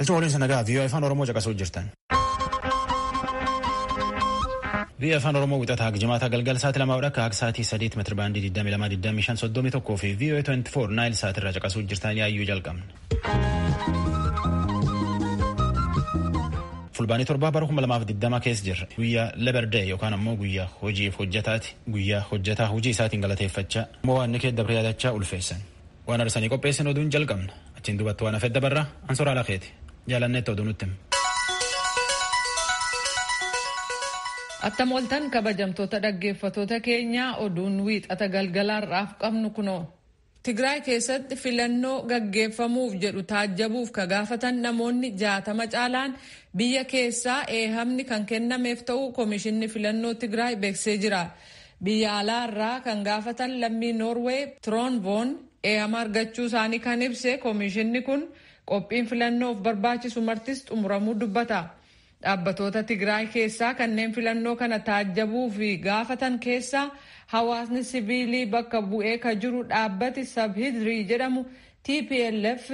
Galchuma waliin nagaa VOA Afaan Oromoo caqasuu jirtan. VOA Afaan Oromoo wixataa jimaata galgal sa'aatii 2 akka akka sa'aatii 3 meetira baandii 22 25 31 fi VOA 24 naayil sa'aatirraa caqasuu jirtan yaayyuu jalqabna. Fulbaanii 7 bara 2020 keessa jirra. Guyyaa Labor Day yookaan ammoo guyyaa hojiif hojjetaati. Guyyaa hojjetaa hojii isaatiin galateeffachaa. Immoo waan inni keessa yaadachaa ulfeessan. Waan arsanii qopheessan oduun jalqabna. Achiin duubatti waan hafe dabarra ansoraa lafeeti. Jaalanneetti oduu nutti hima. Attam ooltan kabajamtoota dhaggeeffattoota keenyaa oduun wiixata galgalaarraaf qabnu kunoo. Tigraay keessatti filannoo gaggeeffamuuf jedhu taajjabuuf ka gaafatan namoonni 60 caalaan biyya keessaa eehamni kan kennameef ta'uu Koomishinni Filannoo Tigraay beeksisee jira. Biyya alaarraa kan gaafatan lammii Noorweey Tiroonvoon eehama argachuu isaanii kan ibse koomishinni kun qophiin filannoof barbaachisu martis xumuramuu dubbata. Dhaabbatoota Tigraay keessaa kanneen filannoo kana taajjabuu fi gaafatan keessaa hawaasni siviilii bakka bu'ee ka jiru dhaabbati Sabhidrii jedhamu TPLF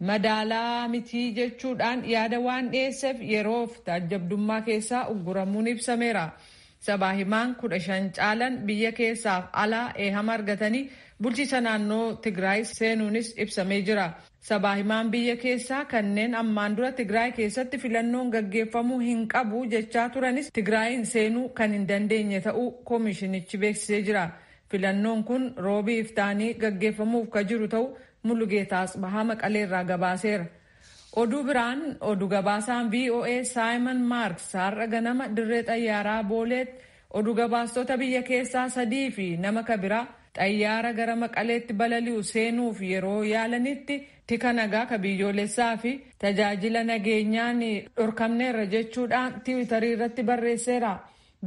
madaalaa mitii jechuudhaan yaada waan dhiyeesseef yeroof taajjabdummaa keessaa ugguramuun ibsameera. Sabaa himaan 15 caalan biyya keessaaf alaa eehama argatanii bulchiisa naannoo Tigraay seenuunis ibsamee jira. Sabaa himaan biyya keessaa kanneen ammaan dura Tigraay keessatti filannoon gaggeeffamuu hin qabu jechaa turanis Tigraayin seenuu kan hin dandeenye ta'uu koomishinichi beeksisee jira. Filannoon kun roobii iftaanii gaggeeffamuuf ka jiru ta'uu Mulugeetaa Asbahaa Maqaleerraa gabaaseera. Oduu biraan oduu gabaasaan VOA Saayimon Maarks har'a ganama dirree xayyaaraa Booleetti oduu gabaastota biyya keessaa 3 fi nama kabiraa xayyaara gara Maqaleetti balali'u seenuuf yeroo yaalanitti tika nagaa ka biyyoolessaa fi tajaajila nageenyaan dhorkamneerra jechuudhaan tiwiitarii irratti barreesseera.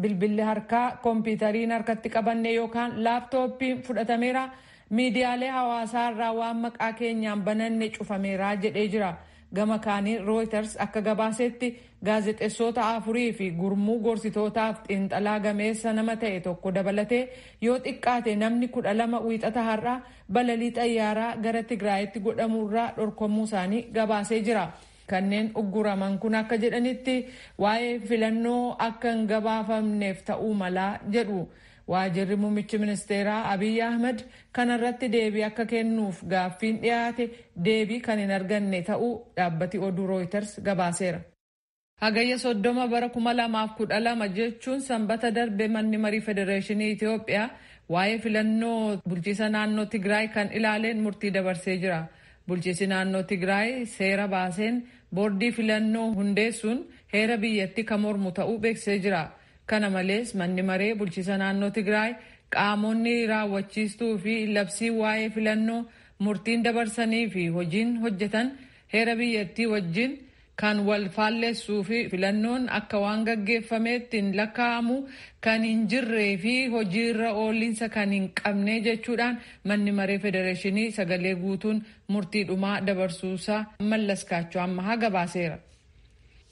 Bilbilli harkaa kompiitariin harkatti qabanne yookaan laaptooppiin fudhatameera. Miidiyaalee hawaasaa irraa waan maqaa keenyaan bananne cufameera jedhee jira. Gama kaaniin Reuters akka gabaasetti gaazexeessota 4 fi gurmuu gorsitootaaf xiinxalaa gameessa nama ta'e tokko dabalatee yoo xiqqaate namni 12 wiixata har'aa balalii xayyaaraa gara Tigraayitti godhamurraa dhorkamuu isaanii gabaasee jira. Kanneen ugguraman kun akka jedhanitti waa'ee filannoo akka hin gabaafamneef ta'uu malaa jedhu. Waajirri muummichi ministeeraa Abiy Ahmed kanarratti deebii akka kennuuf gaaffiin dhiyaate deebii kan hin arganne ta'uu dhaabbati oduu Reuters gabaaseera. Hagayya 30 bara 2012 jechuun sanbata darbe manni marii federeeshinii Itoophiyaa waa'ee filannoo bulchiisa naannoo Tigraay kan ilaaleen murtii dabarsee jira. Bulchiisi naannoo Tigraay seera baaseen boordii filannoo hundeessuun heera biyyatti kan mormu ta'uu beeksisee jira. Kana malees manni maree bulchiisa naannoo Tigraay qaamonni raawwachiistuu fi labsii waa'ee filannoo murtiin dabarsanii fi hojiin hojjetan heera biyyattii wajjin kan wal faallessuu fi filannoon akka waan gaggeeffameetti hin lakkaa'amu kan hin jirree fi hojiirra ooliinsa kan hin qabne jechuudhaan manni maree federeeshinii sagalee guutuun murtii dhumaa dabarsuusaa Mallas Kaachoo ammahaa gabaaseera.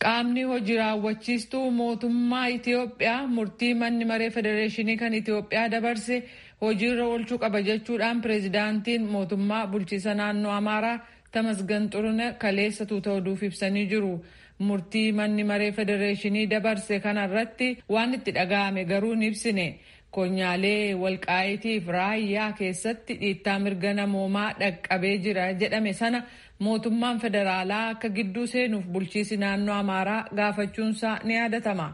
Qaamni hojii raawwachiistuu mootummaa Itoophiyaa murtii manni maree federeeshinii kan Itoophiyaa dabarse hojiirra oolchuu qaba jechuudhaan pireezidaantiin mootummaa bulchiisa naannoo Amaaraa Tamasgan Xurune kaleessa tuuta oduuf ibsanii jiru. Murtii manni maree federeeshinii dabarse kanarratti waan itti dhaga'ame garuu hin ibsine. Konyaalee walqaayiitiif raayyaa keessatti dhiittaa mirga namoomaa dhaqqabee jira jedhame sana mootummaan federaalaa akka gidduu seenuuf bulchiisi naannoo Amaaraa gaafachuunsaa ni yaadatama.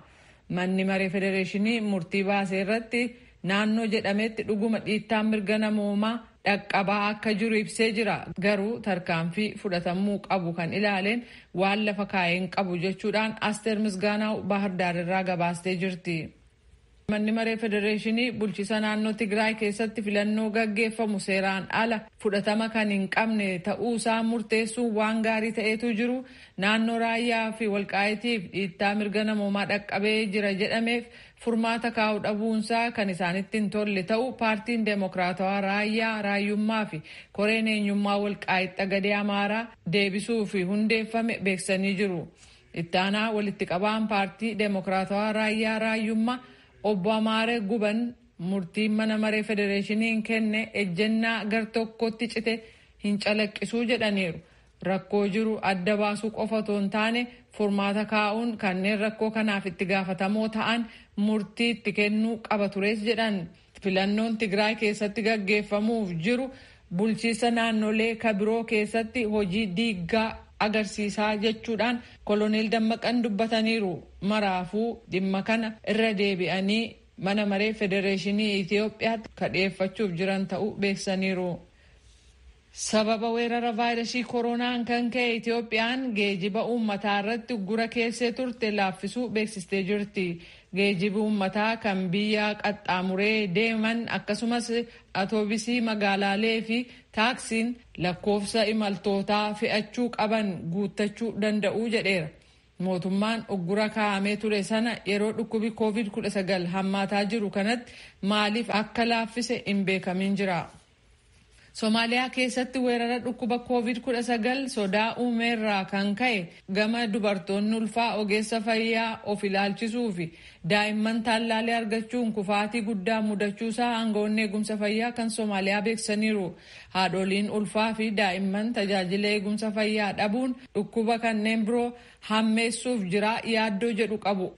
Manni maree federeeshinii murtii baasee irratti naannoo jedhametti dhuguma dhiittaa mirga namoomaa dhaqqabaa akka jiru ibsee jira. Garuu tarkaanfii fudhatamuu qabu kan ilaaleen waan lafa kaa'een qabu jechuudhaan Asteer Misgaanaaw Baahirdaar irraa gabaastee jirti. Manni maree federeeshinii bulchiisa naannoo Tigraay keessatti filannoo gaggeeffamu seeraan ala fudhatama kan hin qabne ta'uusaa murteessuun waan gaarii ta'etu jiru naannoo raayyaa fi walqaayitiif dhiittaa mirga namoomaa dhaqqabee jira jedhameef furmaata kaa'uu dhabuunsaa kan isaanitti hin tolle ta'uu paartiin deemokiraatawaa raayyaa raayyummaa fi koreen eenyummaa walqaayit xagadee Amaaraa deebisuu fi hundeeffame beeksisanii jiru. Ittaanaa walitti qabaan paartii deemokiraatawaa raayyaa raayyummaa Obbo Amaaree Guban murtiin mana maree federeeshiniin kenne ejjennaa gar tokkotti cite hin calaqqisuu jedhaniiru. Rakkoo jiru adda baasuu qofa otoo hin taane furmaata kaa'uun kanneen rakkoo kanaaf itti gaafatamoo ta'an murtii itti kennuu qaba tures jedhan. Filannoon Tigraay keessatti gaggeeffamuuf jiru bulchiisa naannolee kabiroo keessatti hojii diiggaa agarsiisaa jechuudhaan koloneel Dammaqan dubbataniiru. Maraafuu dhimma kana irra deebi'anii mana maree federeeshinii Itiyoophiyaatti kadhiyeeffachuuf jiran ta'uu beeksisaniiru. Sababa weerara vaayirasii koronaan kan ka'e Itiyoophiyaan geejiba uummataa irratti uggura keessee turte laaffisuu beeksistee jirti. Geejibi uummataa kan biyya qaxxaamuree deeman akkasumas atoobisii magaalaalee fi taaksiin lakkoofsa imaltootaa fe'achuu qaban guuttachuu danda'u jedheera. Mootummaan uggura kaa'amee ture sana yeroo dhukkubi COVID-19 hammaataa jiru kanatti maaliif akka laaffise hin beekamin jira. Somaaliyaa keessatti weerara dhukkuba COVID-19 sodaa uumeerraa kan ka'e gama dubartoonni ulfaa ogeessa fayyaa of ilaalchisuu fi daa'imman tallaalii argachuun kufaatii guddaa mudachuusaa aangawoonni eegumsa fayyaa kan Somaaliyaa beeksisaniiru. Haadholiin ulfaa fi daa'imman tajaajila eegumsa fayyaa dhabuun dhukkuba kanneen biroo hammeessuuf jira yaaddoo jedhu qabu.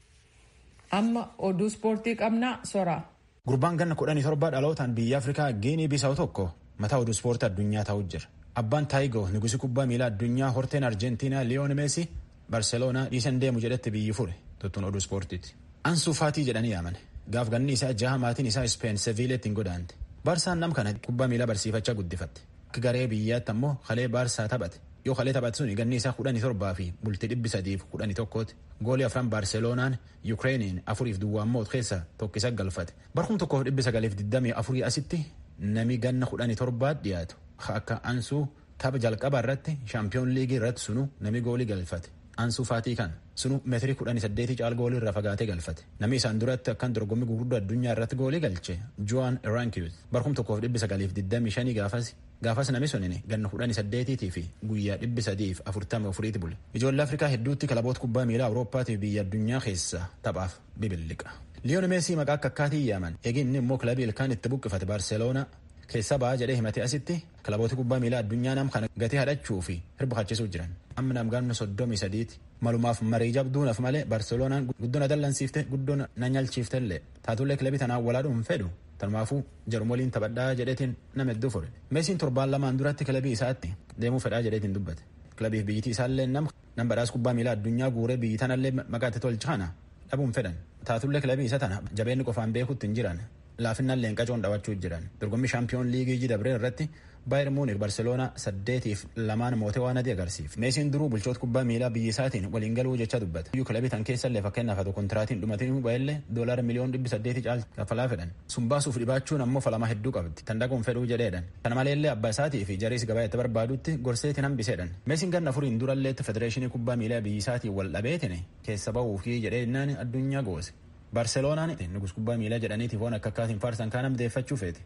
Amma oduu ispoortii qabnaa sora. Gurbaan ganna 17 dhalootaan biyya Afrikaa Giinii Bisawu tokko mataa oduu ispoortii addunyaa ta'uu jira. Abbaan Taayigo nugusi kubbaa miilaa addunyaa horteen Arjentiinaa Liyoon Meesi Barseloonaa dhiisan deemu jedhetti biyyi fure tuttuun oduu ispoortiiti. Ansuu Faatii jedhanii yaaman. Gaaf ganni isaa jaha maatiin isaa Ispeen Seviileetti hin godaante. Baarsaan nam kana kubbaa miilaa barsiifachaa guddifatte. Akka garee biyyaatti ammoo kalee Baarsaa taphate. Yoo kalee taphate sun ganni isaa 17 fi bultii 311ti. Goolii afran Baarseloonaan Yukireeniin 4-0 moot keessa tokkisa galfate. Barkum 1924 asitti nami ganna 17 dhiyaatu akka Ansuu tapha jalqabaa irratti shaampiyoon liigii irratti sunu nami goolii galfate. Ansuu Faatii kan sunu meetirii 18 caal goolii irraa fagaatee galfate. Nami isaan duratti akkan dorgommii gurguddoo addunyaa irratti goolii galche Juan Irankius barkum 1925 gaafas nami sunin ganna 18 fi guyyaa 344 bule. Ijoollee Afrikaa hedduutti kilaboota kubbaa miilaa Awurooppaatiif biyya addunyaa keessa taphaaf bibilliqa. Liyoon Meesii maqaa akka akkaatii yaaman eegi inni immoo kilabii ilkaan itti buqqifate Baarseloonaa keessa ba'aa jedhee himate asitti kilaboota kubbaa miilaa addunyaa nam kana gatii hadhachuu fi hirba kaachisuu jiran. Amma nam ganna 33 malumaaf marii jabduunaaf malee Baarseloonaan guddoo na dallansiifte guddoo na nyalchiiftellee taatullee kilabii tanaan walaadhuun hin fedhu tanumaafuu jaruma waliin taphadhaa jedheetiin nama hedduu fure. Meesiin torbaan lamaan duratti kilabii isaatti deemuu fedhaa jedheetiin dubbate. Kilabiif biyyitii isaallee nam badhaasa kubbaa miilaa addunyaa guuree biyyi tanallee maqaa itti tolcha kana dhabuun fedhan. Taatullee kilabii isa tana jabeenni qofaan beekutti hin jiran. Laafinnaan leenqacoon dhawachuu jiran. Dorgommii shaampiyoon liigii jidabree irratti Baayern Muunik Barseloonaa 8-2 mootee waan adii agarsiif. Meesiin duruu bulchoota kubbaa miilaa biyya isaatiin waliin galuu jecha dubbate. Iyyuu kilabii tan keessallee fakkeenyaaf haa kontiraatiin dhumatiin ba'ellee doolaara miliyoon 800 caal kaffalaa fedhan. Sun baasuuf dhibaachuun ammoo falama hedduu qabdi. Tan dhaguun fedhuu jedheedhan. Kana maleellee abbaa isaatii fi jariis gabaa itti barbaadutti gorseetiin hambiseedhan. Meesiin ganna afuriin duralleetti federeeshinii kubbaa miilaa biyya isaatiin wal dhabeetiin keessa ba'uufii jedhee addunyaa goose. Barseloonaan nugus kubbaa miilaa jedhaniitiif waan akka akkaatiin faarsan kaan hamdeeffachuu feete.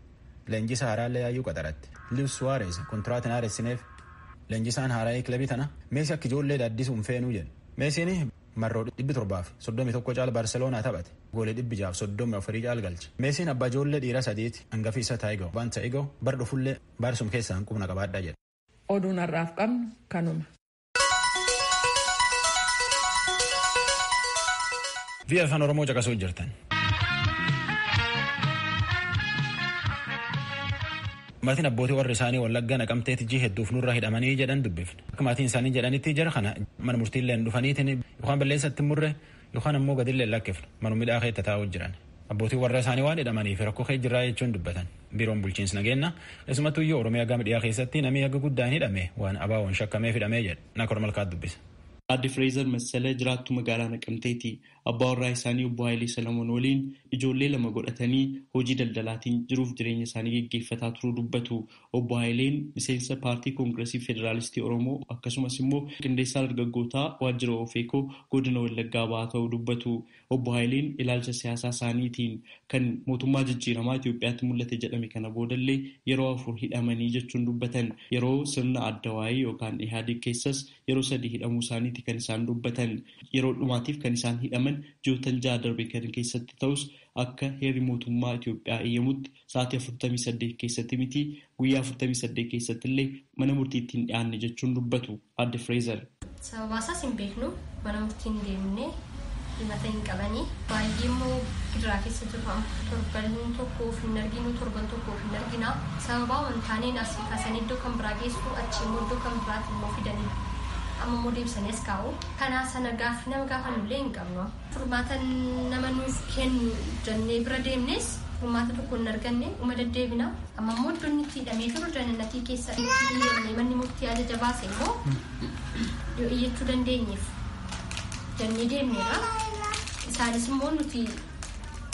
Leenjisaa haaraallee yaayyuu qaxaratti. Luis Suwaarez kontiraatiin haaressineef leenjisaan haaraayee kilabii tana Meesii akka ijoollee daaddisuun feenuu jedhe. Meesiin marroo 731 caala Barseloonaa taphate. Goolee 634 caal galche. Meesiin abbaa ijoollee dhiira sadiiti. Hangafi isa Taayigo. Waan Taayigo bar dhufullee baarsum keessaa hanqubna qabaadhaa jedhe. Oduun har'aaf qabnu kanuma. Biyya afaan Oromoo caqasuu jirtan. Maatiin abbootii warri isaanii Wallaggaa naqamteetti jii hedduuf nurra hidhamanii jedhan dubbifne. Akka maatiin isaanii jedhanitti jara kana mana murtiillee hin dhufaniitiin yookaan balleessatti murre yookaan ammoo gadillee hin lakkifne manuma midhaa keessa taa'uu jiran. Abbootii warra isaanii waan hidhamaniif rakkoo kee jirraa jechuun dubbatan. Biiroon bulchiinsa nageenya keessumattuu iyyuu Oromiyaa gama dhiyaa keessatti namni haga guddaan hidhame waan abaawoon shakkamee hidhamee jedha. Naakor Malkaat dubbisa. Aadde Fireezer Massala jiraattuu magaalaa Naqamteeti. Abbaa warraa isaanii obbo Hayilee Salamoon waliin ijoollee lama godhatanii hojii daldalaatiin jiruuf jireenya isaanii geggeeffataa turuu dubbatu. Obbo Hayileen miseensa paartii Koongiresii Federaalistii Oromoo akkasumas immoo qindeessaa dargaggootaa waajjira Ofeekoo godina Wallaggaa ba'aa ta'uu dubbatu. Obbo Hayileen ilaalcha siyaasaa isaaniitiin kan mootummaa jijjiiramaa Itoophiyaatti mul'ate jedhame kana boodallee yeroo 4 hidhamanii jechuun dubbatan. Yeroo sirna adda waayee yookaan Ihaadiq keessas yeroo 3 hidhamuu isaaniiti isaaniiti kan isaan dubbatan. Yeroo dhumaatiif kan isaan hidhaman ji'oottan 6 darbe kan keessatti ta'us akka heerri mootummaa Itoophiyaa eeyyamutti sa'aatii 48 keessatti miti guyyaa 48 keessatti illee mana murtiitti hin dhiyaanne jechuun dubbatu adde Fireezer. Sababa isaas hin beeknu, mana murtii hin deemne, himata hin qabanii, baay'ee immoo gidiraa keessa jiru. Torban tokko of hin arginu, torban tokko of hin argina. Sababa wantaaneen asii kaasanii iddoo kan biraa geessu, achi immoo iddoo kan biraatti immoo fidanii amma immoo deebisanii as kaa'u. Kanaa sana gaaffii nama gaafannullee hin qabnu. Furmaata nama nuuf kennu jennee bira deemnes furmaata tokko hin arganne, uma deddeebina. Amma immoo iddoon itti hidhamee jiru jannatii keessa itti hidhamee manni murtii ajaja baase immoo yoo iyyachuu dandeenyeef jennee deemneerra. Isaanis immoo nuti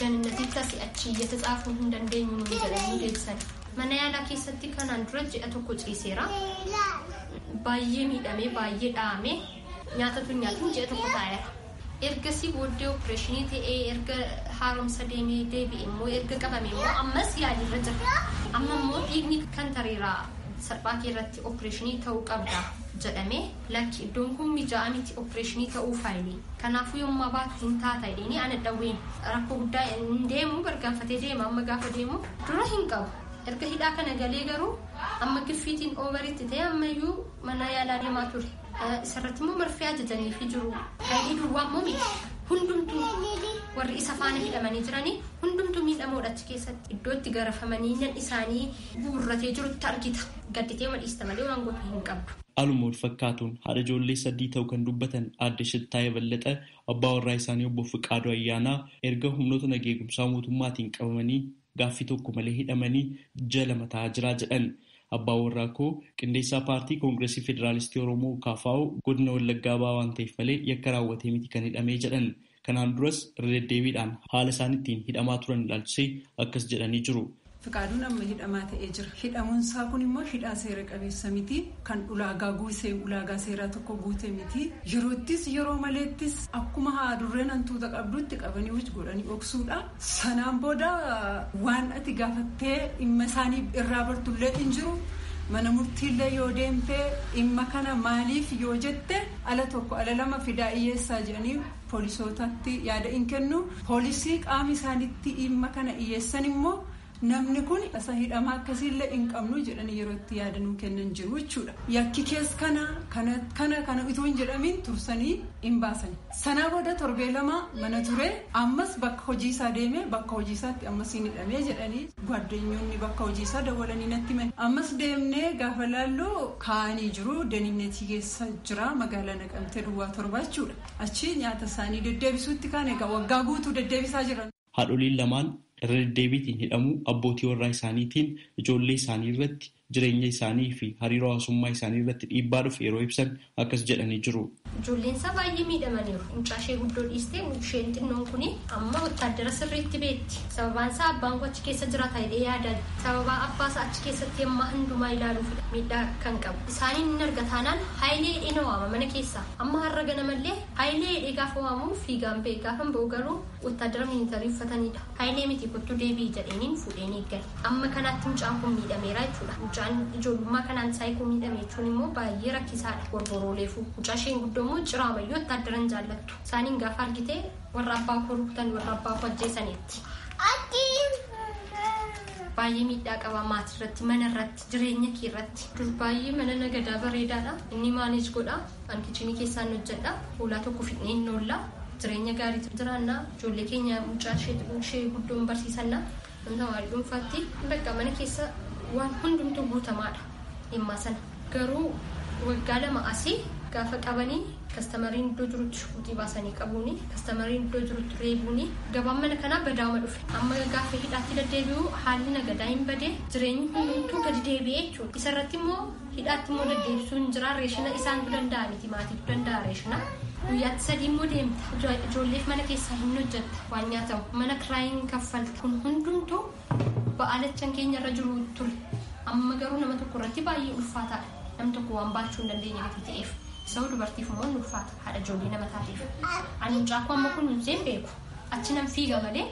jannatitti asii achi iyyata tsaafuu hin dandeenyu nuyi jedhanii deebisan. Mana yaalaa keessatti kanaan dura ji'a tokko ciiseera. Baay'ee miidhamee, baay'ee dhahamee, nyaata tun nyaatiin ji'a tokko taa'eera. Ergasii booddee opereeshinii ta'ee erga haaromsa deemee deebi'e immoo erga qabame immoo ammas yaaliirra jira. Amma immoo dhiigni kan tareeraa salphaa kee irratti opereeshinii ta'uu qabda jedhamee, lakki iddoon kun mijaa'aa miti opereeshinii ta'uu faayilii. Kanaafuu yommuu baatu hin taata jedhanii ana dhawween rakkoo guddaa hin deemu gargaarfatee deema. Amma gaafa deemu dura hin qabu. Erga hidhaa kana galee garuu amma giffiitiin oovaritti ta'e ammayyuu mana yaalaa deemaa ture. Isarratti immoo marfee ajajaniifi jiru. Haayilii duwwaa immoo miti. Hundumtuu warri isa faana hidhamanii jiranii hundumtuu miidhamoodha achi keessatti. Iddoo itti garafamanii nan isaanii buurratee jirutti argita. Gadditee madhiista malee waan gootu hin qabdu. Haaluma wal fakkaatuun haadha ijoollee 3 ta'uu kan dubbatan aadde Shittaayee Ballaxa abbaa warraa isaanii obbo Fiqaaduu Ayyaanaa erga humnoota nageegumsaa mootummaatiin qabamanii gaaffii tokko malee hidhamanii ji'a 2 ta'aa jira jedhan. Abbaa warraa koo qindeessaa paartii Koongireesii Federaalistii Oromoo KFO godina Wallaggaa Bahaa waan ta'eef malee yakka raawwatee miti kan hidhamee jedhan. Kanaan duras irra deddeebiidhaan haala isaan ittiin hidhamaa turan ilaalchisee akkas jedhanii jiru. Fiqaaduun amma hidhamaa ta'ee jira. Hidhamuun isaa kun immoo hidhaa seera qabeessa miti. Kan ulaagaa guutee ulaagaa seeraa tokko guute miti. Yeroottis yeroo maleettis akkuma haadurreen hantuuta qabdutti qabanii hojii godhanii dhoksuudha. Sanaan booda waan ati gaafattee dhimma isaanii irraa bartullee hin jiru. Mana murtiillee yoo deemtee dhimma kana maaliif yoo jette ala tokko ala lama fidaa dhiyyeessaa jedhanii poolisootatti yaada hin kennu. Poolisii qaama isaaniitti dhimma kana dhiyyeessan immoo namni kun isa hidhamaa akkasiillee hin qabnu jedhanii yeroo itti yaada nuu kennan jiru jechuudha. Yakki kees kana kana kana kana itoo hin jedhamiin tursanii hin baasan. Sanaa booda torbee 2 mana ture, ammas bakka hojii isaa deeme, bakka hojii isaatti ammas hin hidhamee jedhanii gwaddeenyonni bakka hojii isaa dawwalanii natti himan. Ammas deemnee gaafa laallu kaa'anii jiru, daninnetii keessa jira magaalaa Naqamtee duwwaa 7 jechuudha. Achi nyaata isaanii deddeebisuutti kaan egaa waggaa guutuu deddeebisaa jiran. Haadholiin lamaan irra deddeebiitiin hidhamuu abbootii warraa isaaniitiin ijoollee isaanii irratti jireenya isaanii fi hariiroo hawaasummaa isaanii irratti dhiibbaa dhufe yeroo ibsan akkas jedhanii jiru. Ijoolleen isaa baay'ee miidhamaniiru. Mucaa ishee guddoo dhiistee isheen xinnoon kun amma wattaaddara sirriitti beekti. Sababaan isaa abbaan koo achi keessa jiraata jedhee yaada. Sababaa abbaa isaa achi keessatti hamma hundumaa ilaaluuf miidhaa kan qabu. Isaaniin hin arga taanaan Hayilee hidhee na waama mana keessa. Amma har'a ganamallee Hayilee hidhee gaafa waamu fiigaan ba'e, gaafa ba'u garuu wattaaddara miilitarii uffatanidha. Hayilee miti kottu deebi'i jedheeniin fuudheen eeggale. Amma kanaatti mucaan kun miidhameera jechuudha. Mucaan ijoollummaa kanaan saayikoo miidhame jechuun immoo baay'ee rakkisaadha. Borborooleefu mucaa isheen guddoo immoo ciraamayyuu wattaaddara hin jaallattu. Isaaniin gaafa argite warra abbaa koo rukutan, warra abbaa koo ajjeesaniitti. Baay'ee miidhaa qaba maatii irratti, mana irratti, jireenya kee irratti. Dur baay'ee mana nagadaa bareedaadha. Inni maaneej godha. An kichinii keessaan hojjedha. Hoolaa tokko fidnee hin oolla. Jireenya gaarii jiraanna. Ijoollee keenya mucaa ishee guddoon barsiisanna. Namni waarii dhuunfaatti bakka mana keessa waan hundumtuu guutamaadha dhimma sana. Garuu waggaa 2 asii gaafa qabanii kastamariin iddoo jirutti shukuutii baasanii qabuuni, kastamariin iddoo jirutti reebuuni, gabaan mana kanaa badaama dhufe. Amma gaafa hidhaatti deddeebi'u haalli nagadaa hin badee, jireenyi hundumtuu gadi deebi'ee jechuudha. Isarratti immoo hidhaatti immoo deddeebisuun jira. Reeshina isaantu danda'a miti, maatiitu danda'a reeshina. Guyyaatti 3 immoo deemta. Ijoolleef mana keessaa hin hojjetta waan nyaatamu. Mana kiraayin kaffalta. Kun hundumtuu ba'aa lachan keenya irra jiru ture. Amma garuu nama tokko irratti baay'ee ulfaataadha. Namni tokko waan baachuu hin dandeenye gati ta'eef. Isa dubartiif immoo ni ulfaata haadha ijoollee nama taateef. Ani mucaa koo amma kunuunsee hin beeku. Achi nan fiiga malee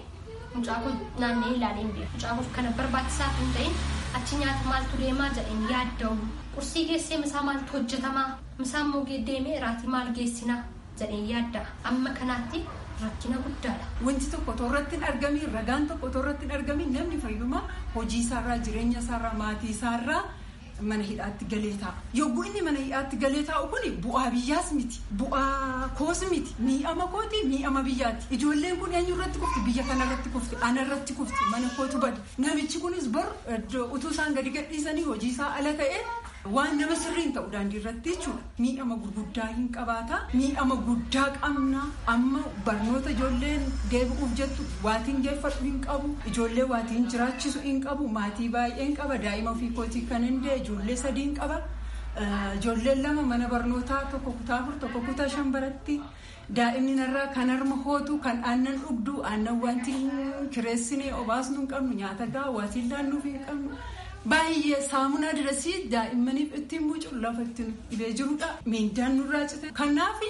mucaa koo naannee ilaalee hin beeku. Mucaa koof kana barbaachisaa hin ta'in Achi nyaata maaltu deemaa jedheen yaadda'u. Qursii geessee misaa maaltu hojjetamaa? Misaa immoo deemee iraatii maal geessinaa jedheen yaadda'a. Amma kanaatti rakkina guddaadha. Wanti tokko otoo irratti hin argamiin, ragaan tokko otoo irratti hin argamiin, namni fayyummaa hojii isaarraa, jireenya isaarraa, maatii isaarraa mana hidhaatti galee taa'a. Yogguu inni mana hidhaatti galee taa'u kun bu'aa biyyaas miti, bu'aa koos miti, mi'ama kooti, mi'ama biyyaati. Ijoolleen kun eenyu irratti kufti? Biyya kana irratti kufti, ana irratti kufti, mana kootu bada. Namichi kunis bor utuu isaan gadi gadhiisanii hojii isaa ala ta'ee waan nama sirriin ta'u daandii irratti jechuudha. Miidhama gurguddaa hin qabaata. Miidhama guddaa qabna. Amma barnoota ijoolleen deebi'uuf jettu waatiin geeffadhu hin qabu. Ijoollee waatiin jiraachisu hin qabu. Maatii baay'een qaba. Daa'ima ofii kootii kan hin dee ijoollee 3 hin qaba. Ijoolleen 2 mana barnootaa, tokko kutaa 4, tokko kutaa 5 baratti. Daa'imni narraa kan harma hootu, kan aannan dhugdu, aannan wanti kireessinee obaasnu hin qabnu, nyaata gahaa waatiin laannuuf hin qabnu. Baay'ee saamunaa dirasii daa'immaniif ittiin mucuun lafa ittiin dhibee jirudha. Miindaan nurraa cite. Kanaaf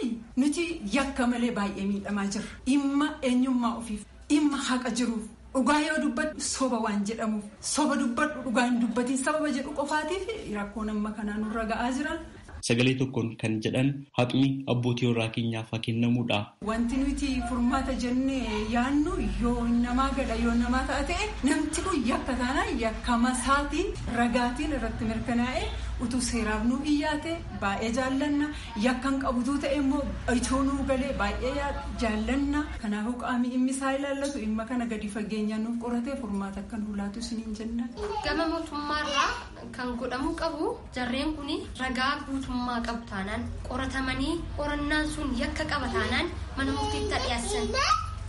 nuti yakka malee baay'ee miidhamaa jirra. Dhimma eenyummaa ofiif, dhimma haqa jiruuf, dhugaa yoo dubbadhu soba waan jedhamuuf, soba dubbadhu dhugaa hin dubbatiin sababa jedhu qofaatiif rakkoon amma kanaa nurra ga'aa jira. Sagalee tokkoon kan jedhan haqni abbootii warraa keenyaaf haa kennamuudha. Wanti nuti furmaata jennee yaannu yoo namaa gala yoo namaa ta'a ta'e, namti kun yakka taanaan yakkama isaatiin ragaatiin irratti mirkanaa'e utuu seeraaf nu dhiyyaate baay'ee jaallanna. Yakka hin qabutuu ta'e immoo itoo nuu galee baay'ee jaallanna. Kanaafuu qaamni dhimmi isaa ilaallatu dhimma kana gadi fageenyaan nuuf qoratee furmaata akka nu laatu isiniin jenna. Gama mootummaarraa kan godhamuu qabu, jarreen kun ragaa guutummaa qabu taanaan qoratamanii, qorannaan sun yakka qaba taanaan mana murtiitti dhiyaassan.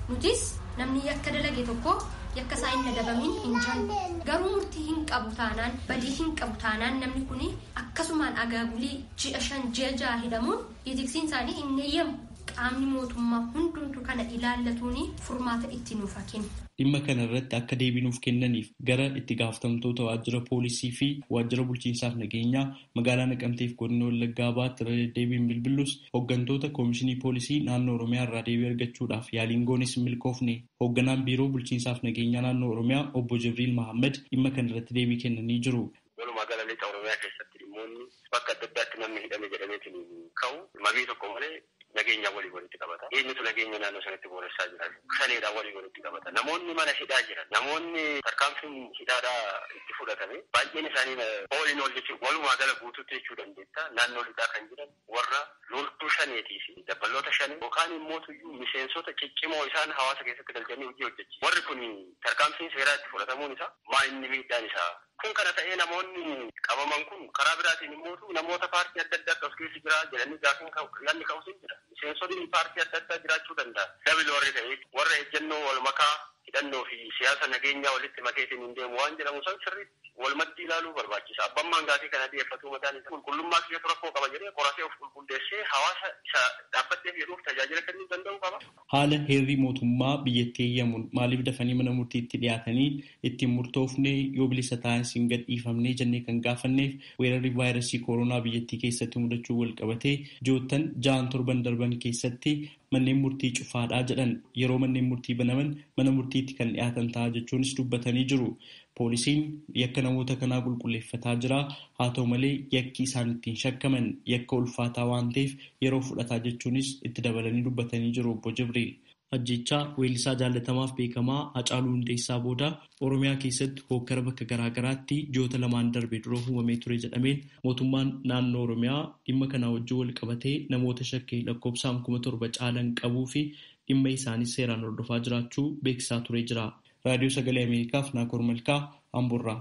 Nutis namni yakka dalage tokko yakka isaa hin adabamin hin jiru. Garuu murtii hin qabu taanaan, badii hin qabu taanaan, namni kun akkasumaan agaagulii ji'a 5, ji'a 6 hidhamuun itiksiin isaanii hin eeyyamu. Qaamni mootummaa hundumtu kana ilaallatuun furmaata itti nuuf haa kennu. Dhimma kana irratti akka deebii nuuf kennaniif gara itti gaafatamtoota waajjira poolisii fi waajjira bulchiinsaaf nageenyaa magaalaa Naqamteef godina Wallaggaa Bahaatti irra deddeebiin bilbilus hooggantoota koomishinii poolisii naannoo Oromiyaa irraa deebii argachuudhaaf yaaliin goonis hin milkoofne. Hoogganaan biiroo bulchiinsaaf nageenyaa naannoo Oromiyaa obbo Jibriil Mahammad dhimma kana irratti deebii kennanii jiru. Walumaa gala lixa Oromiyaa keessatti dhimmoonni bakka adda addaatti namni hidhame jedhameetiin ka'u mamii tokko malee nageenya walii walitti qabata. Eenyutu nageenya naannoo sanatti booressaa jira? Saneedhaan walii walitti qabata. Namoonni mana hidhaa jiran, namoonni tarkaanfiin hidhaadhaa itti fudhatame baay'een isaanii ooliin ol jechuun walumaa gala guutuutti jechuu dandeetta. Naannoo lixaa kan jiran warra loltuu shaneetii fi dabballoota shanee yookaan immoo tuyyuu miseensota ciccimoo isaan hawaasa keessatti galchanii hojii hojjechi. Warri kun tarkaanfiin seeraa itti fudhatamuun isaa maa inni miidhaan isaa? Kun kana ta'ee namoonni qabaman kun karaa biraatiin immoo namoota paartii adda addaa of keessa jira jedhanii gaafiin yaadni ka'utu jira. Miseensonni paartii adda addaa jiraachuu danda'a. Dabili warri ta'e warra ejjennoo wal makaa hidhannoo fi siyaasa nageenyaa walitti makeetiin hin deemu waan jedhamu san sirriitti walumatti ilaaluu barbaachisa. Abbammaan gaafii kana dhiyeeffatu mataan isaa qulqullummaa kiyyatu rakkoo qaba jedhee qoratee of qulqulleessee hawaasa isa dhaabbatteef jedhuuf tajaajila kennuu danda'uu qaba. Haala heerri mootummaa biyyattii eeyyamuun maaliif dafanii mana murtiitti dhiyaatanii ittiin murtoofne, yoo bilisa ta'an isin gad dhiifamnee jennee kan gaafanneef, weerarri vaayirasii koronaa biyyattii keessatti mudachuu wal qabatee ji'oottan 6 7 darban keessatti manneen murtii cufaadhaa jedhan. Yeroo manneen murtii banaman mana murtiitti kan dhiyaatan ta'a jechuunis dubbatanii jiru. Poolisiin yakka namoota kanaa qulqulleeffataa jira. Haa ta'u malee yakki isaan ittiin shakkaman yakka ulfaataa waan ta'eef yeroo fudhataa jechuunis itti dabalanii dubbatanii jiru obbo Jibriil. Ajjechaa weellisaa jaallatamaaf beekamaa Hacaaluu Hundeessaa booda Oromiyaa keessatti hookkara bakka garaa garaatti ji'oota lamaan darbe dura uumamee ture jedhameen mootummaan naannoo Oromiyaa dhimma kanaa wajjin wal qabatee namoota shakkii lakkoofsaan 7,000 caalan qabuu fi dhimma isaanii seeraan hordofaa jiraachuu beeksisaa ture jira. Raadiyoo Sagalee Ameerikaaf Naakoor Malkaa, Amboorraa.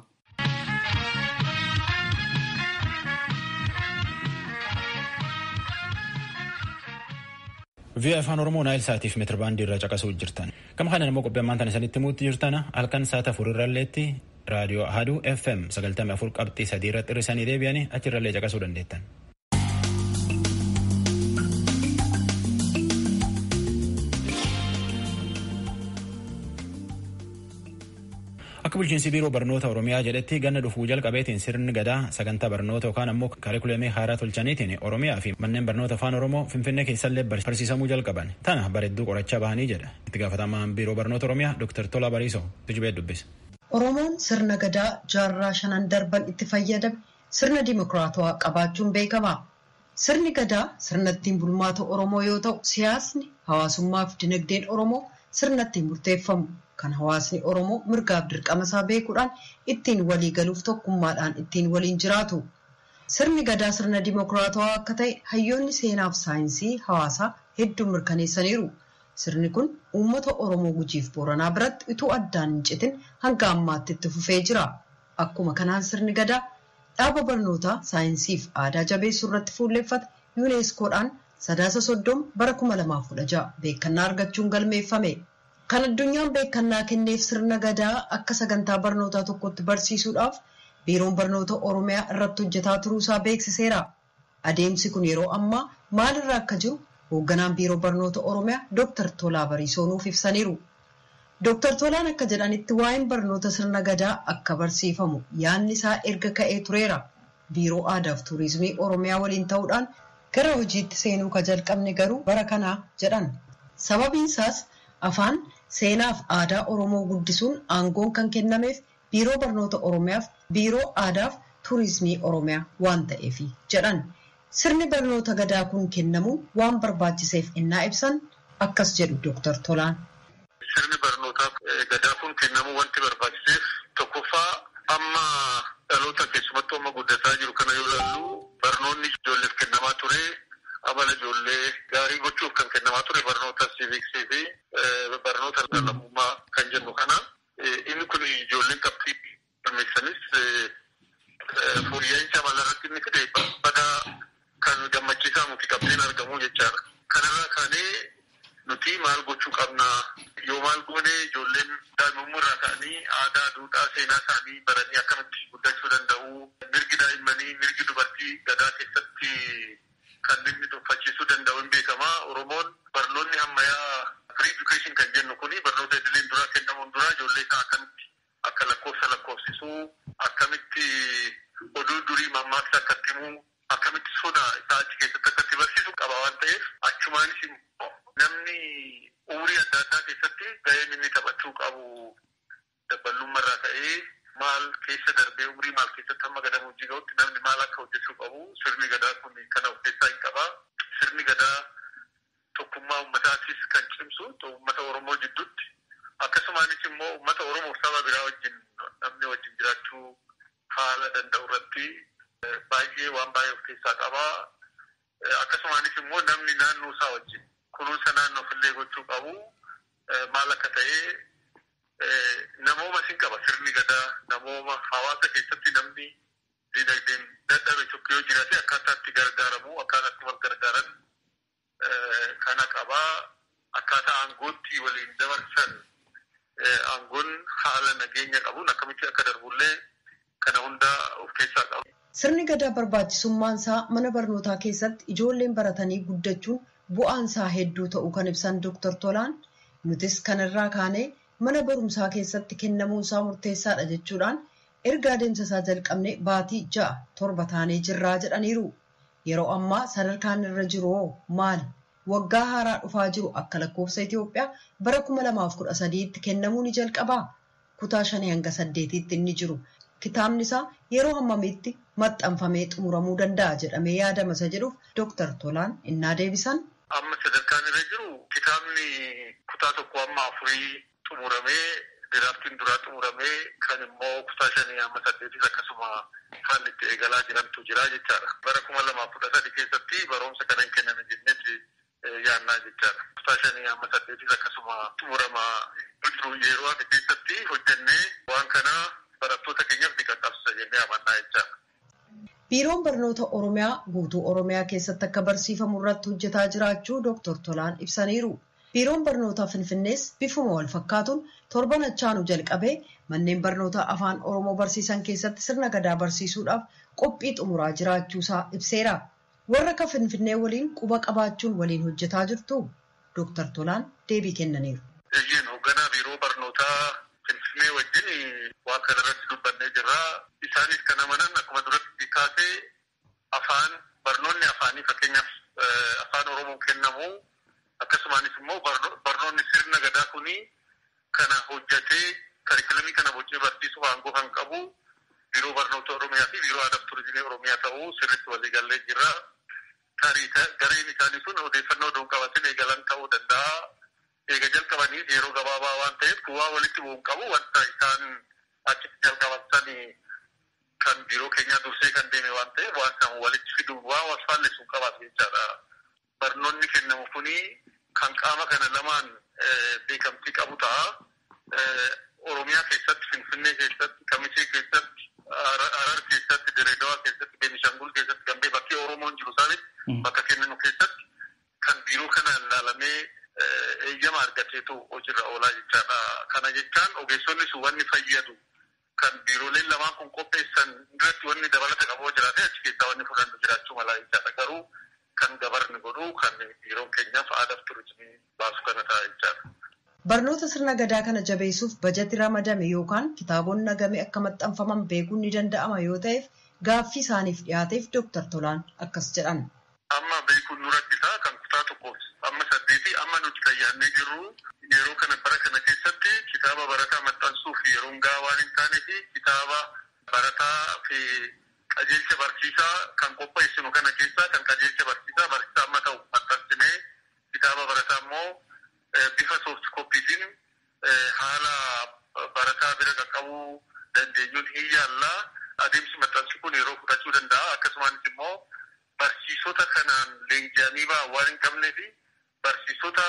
VOA Afaan Oromoo Naayil Saatiif meetira baandii irraa caqasuu jirtan. Gama kanaan immoo qophii ammaan tana isinitti himuutti jirtan, halkan sa'aata 4 irralleetti raadiyoo Ahaduu FM 94.3 irratti hir'isanii deebi'anii achirrallee caqasuu dandeettan. Akka bulchiinsi biiroo barnoota Oromiyaa jedhetti, ganna dhufuu jalqabeetiin sirni gadaa sagantaa barnoota yookaan ammoo kaarikuleemii haaraa tolchaniitiin Oromiyaa fi manneen barnoota afaan Oromoo Finfinnee keessallee barsiisamuu jalqaban. Tana bareedduu qorachaa bahanii jedha. Itti gaafatamaan biiroo barnoota Oromiyaa Dr. Tolaa Bariisoo tujubee dubbisa. Oromoon sirna gadaa jaarraa shanan darban itti fayyadame sirna dimokiraatawaa qabaachuun beekama. Sirni gadaa sirna ittiin bulmaata Oromoo yoo ta'u, siyaasni hawaasummaa fi dinagdeen Oromoo sirna ittiin murteeffamu kan hawaasni Oromoo mirgaaf dirqama isaa beekuudhaan ittiin walii galuuf tokkummaadhaan ittiin waliin jiraatu. Sirni gadaa sirna dimokiraatawaa akka ta'e hayyoonni seenaaf saayinsii hawaasaa hedduun mirkaneessaniiru. Sirni kun uummata Oromoo Gujiif Booranaa biratti utuu addaan hin citin hanga ammaatti itti fufee jira. Akkuma kanaan sirni gadaa dhaaba barnootaa saayinsii fi aadaa jabeessuu irratti fuulleffate yuuneeskoodhaan Sadaasa 30 bara 2016 beekannaa argachuun galmeeffame. Kan addunyaan beekannaa kenneef sirna gadaa akka sagantaa barnootaa tokkotti barsiisuudhaaf biiroon barnoota Oromiyaa irratti hojjetaa turuusaa beeksiseera. Adeemsi kun yeroo ammaa maalirra akka jiru hoogganaan biiroo barnoota Oromiyaa Dr. Tolaa Bariisoo nuuf ibsaniiru. Dr. Tolaan akka jedhanitti waa'een barnoota sirna gadaa akka barsiifamu yaadni isaa erga ka'ee tureera. Biiroo aadaa fi turizimii Oromiyaa waliin ta'uudhaan gara hojiitti seenuu ka jalqabne garuu bara kanaa jedhan. Sababiin isaas afaan seenaa fi aadaa Oromoo guddisuun aangoon kan kennameef biiroo barnoota Oromiyaaf biiroo aadaa fi turizimii Oromiyaa waan ta'eef jedhan. Sirni barnoota gadaa kun kennamuu waan barbaachiseef innaa ibsan akkas jedhu Dr. Tolaan. Sirni barnootaa gadaa kun kennamuu wanti barbaachiseef tokkoffaa amma dhaloota keessumattuu amma guddataa jiru kana yoo ilaallu barnoonni ijoolleef kennamaa ture amala ijoollee gaarii gochuuf kan kennamaa ture barnoota siiviksii fi barnoota lammummaa kan jennu kana inni kun ijoolleen qabxii galmeessanis fooyya'insa amala irratti inni fide badaa kan gammachiisaa miti qabxiin argamu jechaadha. Kanarraa kaanee nuti maal gochuu qabna yoo maal goone ijoolleen daa'imummaa irraa ka'anii aadaa, duudhaa, seenaa isaanii baranii akkamitti guddachuu danda'u. Mirgi daa'immanii, mirgi dubartii gadaa keessatti kan inni dhuunfachiisuu danda'u hin beekama. Oromoon barnoonni ammayyaa free education kan jennu kuni barnoota idileen duraa kennamuun duraa ijoollee isaa akkamitti akka lakkoofsa lakkoofsisuu, akkamitti oduu durii mammaaksa akkatti himuu, akkamitti sona isaa achi keessatti akkatti barsiisu qaba waan ta'eef achumaanis immoo namni umurii adda addaa keessatti ga'een inni taphachuu qabu daballummaa irraa ka'ee maal keessa darbee umurii maal keessatti hamma gadamoojjii ga'utti namni maal akka hojjechuu qabu sirni gadaa kun kana of keessaa hin qaba. Sirni gadaa tokkummaa uummataatis kan cimsu uummata Oromoo jidduutti akkasumaanis immoo uummata Oromoo saba biraa wajjin namni wajjin jiraachuu haala danda'u irratti baay'ee waan baay'ee of keessaa qaba. Akkasumaanis immoo namni naannoo isaa wajjin kunuunsa naannoof illee gochuu qabu maal akka ta'e namooma sin qaba sirni gadaa namooma hawaasa keessatti namni dinagdeen dadhabe tokko yoo jiraate akkaataa itti gargaaramu akkaataa itti wal gargaaran kana qabaa akkaataa aangootti waliin dabarsan aangoon haala nageenya qabuun akkamitti akka darbullee kana hunda of keessaa qaba. Sirni gadaa barbaachisummaan isaa mana barnootaa keessatti ijoolleen baratanii guddachuun bu'aan isaa hedduu ta'uu kan ibsan Dr. Tolaan nutis kanarraa kaanee mana barumsaa keessatti kennamuun isaa murteessaadha jechuudhaan erga adeemsa isaa jalqabne baatii 6-7 taanee jirraa jedhaniiru. Yeroo ammaa sadarkaan irra jiru hoo maali? Waggaa haaraa dhufaa jiru akka lakkoofsa Itoophiyaa bara 2013tti kennamuu ni jalqabaa? Kutaa 5 hanga 8tti inni jiru. Kitaabni isaa yeroo hammamitti maxxanfamee xumuramuu danda'a jedhamee yaadama isa jedhuuf Dr. Tolaan innaa deebisan. Amma sadarkaan irra jiru kitaabni kutaa 1 hamma 4 xumuramee diraaftiin duraa xumuramee kan immoo kutaa 5 hamma 8 akkasuma haalli itti eegalaa jirantu jira jechaadha. Bara 2013 keessatti barumsa kana hin kenname jennetti yaannaa jechaadha. Kutaa 5 hamma 8 akkasuma xumurama jiru yeroo hafe keessatti hojjennee waan kana barattoota keenyaaf ni qaqqabsiisa jennee amannaa jechaadha. Biiroon barnoota Oromiyaa guutuu Oromiyaa keessatti akka barsiifamu irratti hojjetaa jiraachuu Dr. Tolaan ibsaniiru. Biiroon barnootaa Finfinnees bifuma wal fakkaatuun torban achaanuu jalqabee manneen barnootaa afaan Oromoo barsiisan keessatti sirna gadaa barsiisuudhaaf qophii xumuraa jiraachuusaa ibseera. Warra akka Finfinnee waliin quba qabaachuun waliin hojjetaa jirtu Dr. Tolaan deebii kennaniiru. Eeyyeen hoogganaa biiroo barnootaa Finfinnee wajjin waan kana irratti dubbannee jirra. Isaanis kan amanan akkuma duratti kaasee afaan barnoonni afaanii fakkeenyaaf afaan Oromoon kennamu akkasumaanis immoo barnoonni sirna gadaa kuni kana hojjetee Kariikulamii kana bocee barsiisuuf aangoo kan qabu biiroo barnoota Oromiyaa fi biiroo aadaa fi turizimii Oromiyaa ta'uu sirriitti waliigallee jirra. Tarii gareen isaanii sun odeeffannoo osoo hin qabatin eegalan ta'uu danda'a. Eega jalqabaniif yeroo gabaabaa waan ta'eef waa walitti bu'uun qabu wanta isaan achitti jalqaban sanii kan biiroo keenyaa dursee kan deeme waan ta'eef waan san walitti fiduun waan wal faallessu qabaatu jechaadha. Barnoonni kennamu kuni kan qaama kana lamaan beekamtii qabu ta'a. Oromiyaa keessatti, Finfinnee keessatti, Kamisee keessatti, Harar keessatti, Direedawaa keessatti, Beenishaangul keessatti, Gambee bakkee Oromoon jiru isaanitti bakka kennamu keessatti kan biiroo kanaan ilaalamee eeyyama argateetu hojiirra oolaa jechaadha. Kana jechaan ogeessonni sun wanni fayyadu kan biirooleen lamaan kun qopheessan irratti wanni dabalata qabu jiraate achi keessaa wanni fudhannu jiraachuu mala jechaadha. Garuu kan gabarni godhu kan biiroon keenyaaf aadaa fi turizimii baasu kana ta'a jechaadha. Barnoota sirna gadaa kana jabeessuuf bajati ramadame yookaan kitaabonni hagame akka maxxanfaman beekuun ni danda'ama yoo ta'eef gaaffii isaaniif dhiyaateef Dooktar Tolaan akkas jedhan. Amma beekuun nu rakkisaa kan kutaa tokkoof amma saddeeti amma nuti fayyaannee jirru yeroo kana bara kana keessatti kitaaba barataa maxxansuuf yeroon gahaa waan hin taanee fi kitaaba barataa fi qajeelcha barsiisaa kan qopheessinu kana keessaa kan qajeelcha barsiisaa barsiisaa amma ta'u maxxansinee kitaaba barataa immoo bifa soft koppiitiin haala barataa bira qaqqabuu dandeenyuun hin yaallaa. Adeemsi maxxansi kun yeroo fudhachuu danda'a. Akkasumas immoo barsiisota kanaan leenji'anii ba'an waan hin qabnee fi barsiisota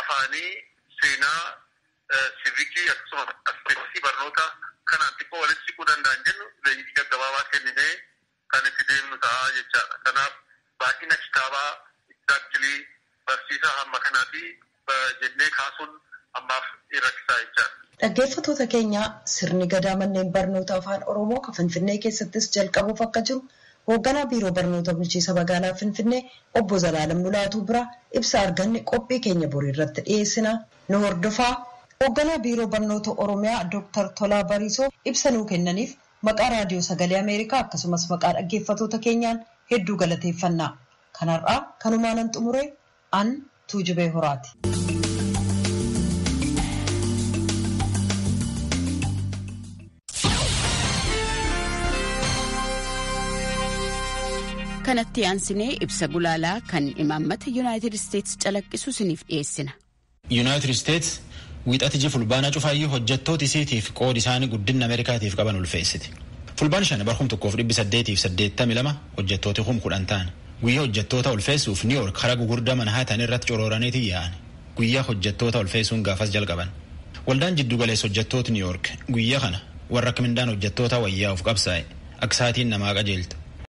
afaanii, seenaa, siivikii akkasumas aspeeksii barnoota kanaan xiqqoo walitti siquu danda'an jennu leenjii gaggabaabaa kenninee kan itti deemnu ta'a jechaadha. Kanaaf baay'ina kitaabaa exactly barsiisaa hamma kanaati jennee kaasuun ammaaf rakkisaa jechaadha. Dhaggeeffattoota keenya sirni gadaa manneen barnoota afaan Oromoo kan Finfinnee keessattis jalqabuuf akka jiru hoogganaa biiroo barnoota bulchiinsa magaalaa Finfinnee obbo Zalaalam Mulaatuu bira ibsa arganne qophii keenya borii irratti dhiyeessina. Nu hordofaa. Hoogganaa biiroo barnoota Oromiyaa Dooktar Tolaa Bariisoo ibsa nuu kennaniif maqaa raadiyoo sagalee Ameerikaa akkasumas maqaa dhaggeeffattoota keenyaan hedduu galateeffanna. Kanarraa kanumaanan xumure an Tuujubee Horaati. Kanatti aansinee ibsa gulaalaa kan imaammata Yuunaayitid Isteetsi calaqqisu isiniif dhiyeessina. Yuunaayitid Isteetsi wiixata ji fulbaana cufaayyuu hojjettoota isiitiif qoodi isaanii guddina Ameerikaatiif qaban ulfeessiti. Fulbaan 5 bara 1882 hojjettooti 10,000 ta'an. Guyyaa hojjettoota ulfeessuuf Niw Yoork karaa gugurdaa Manhaatan irratti corooraniiti yaa'an. Guyyaa hojjettoota ulfeessuun gaafas jalqaban. Waldaan jiddugaleessa hojjettoota Niw Yoork guyyaa kana warra akka mindaan hojjettoota wayyaa'uuf qabsaa'e akka sa'aatiin namaa qajeeltu.